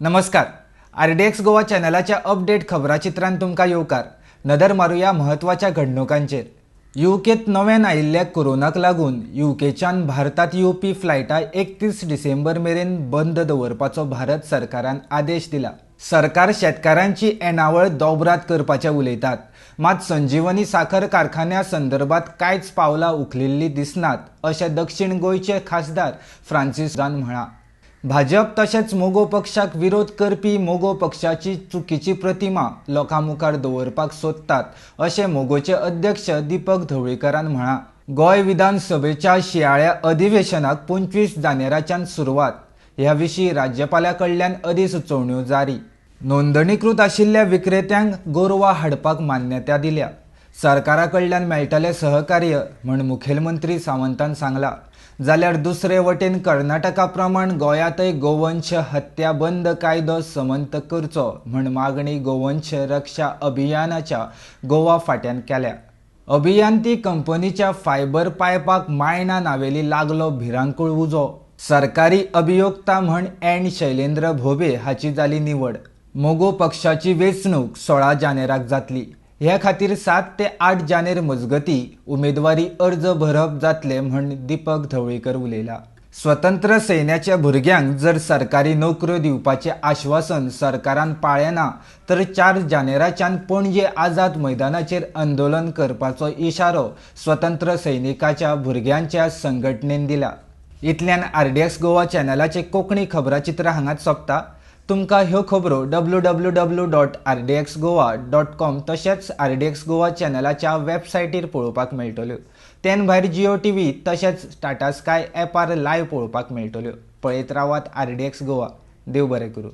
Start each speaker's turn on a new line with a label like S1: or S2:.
S1: नमस्कार, RDX Goa चॅनलाच्या update खबराचित्रांत तुमकां येवकार. नदर मारुया म्हत्वाच्या घडणुकांचेर. युकेंत नव्यान आयिल्ल्या कोरोनाक लागून युकेच्यान भारतांत येवपी फ्लायटां 31 डिसेंबर मेरेन बंद दवरपाचो भारत सरकारान आदेश दिला. सरकार शेतकारांची येणावळ दोबरात करपाचें उलयतात, मात संजीवनी साखर कारखान्या संदर्भात कांयच पावलां उखलिल्लीं दिसनात अशें दक्षिण गोंयचे खासदार फ्रांसिसान म्हळां. भाजप तशेंच मगो पक्षाक विरोध करपी मगो पक्षाची चुकीची प्रतिमा लोकां मुखार दवरपाक सोदतात अशें मगोचे अध्यक्ष दीपक ढवळीकारान म्हळां. गोंय विधानसभेच्या शिंयाळ्या अधिवेशनाक 25 जानेराच्यान सुरवात. ह्या विशीं राज्यपाला कडल्यान अधिसुचोवण्यो जारी. नोंदणीकृत आशिल्ल्या विक्रेत्यांक गोरवां हाडपाक मान्यता दिल्या. सरकारा कडल्यान मेळटलें सहकार्य म्हूण मुखेलमंत्री सावंतान सांगलां. जाल्यार दुसरे वटेन कर्नाटका प्रमाण गोंयांतय गोवंश हत्या बंद कायदो संमत करचो म्हूण मागणी गोवंश रक्षा अभियानाच्या गोवा फांट्यान केल्या. अभियांती कंपनीच्या फायबर पायपाक मायणा नावेली लागलो भिरांकूळ उजो. सरकारी अभियोक्ता म्हण एन शैलेंद्र भोबे हाची जाली निवड. मगो पक्षाची वेंचणूक 16 जानेराक जातली. हे खातीर 7 ते 8 जानेर मजगती उमेदवारी अर्ज भरप जातले म्हण दीपक ढवळीकर उलयला. स्वतंत्र सैन्याच्या भुरग्यांक जर सरकारी नोकऱ्यो दिवपाचें आश्वासन सरकारान पाळ्ळें ना तर 4 जानेराच्यान पणजे आझाद मैदानाचेर आंदोलन करपाचो इशारो स्वतंत्र सैनिकाच्या भुरग्यांच्या संघटनेन दिला. इतल्यान आरडीएक्स गोवा चॅनलाचे कोंकणी खबराचित्र हांगाच सोंपता. तुमकां ह्यो खबरो www.rdxgoa.com तशेंच आरडीएक्स गोवा चॅनलाच्या वेबसायटीर पळोवपाक मेळटल्यो. तेन भायर जियो टीव्ही तशेंच टाटा स्काय ॲपार लायव्ह पळोवपाक मेळटल्यो. पळयत रावात आरडीएक्स गोवा. देव बरें करूं.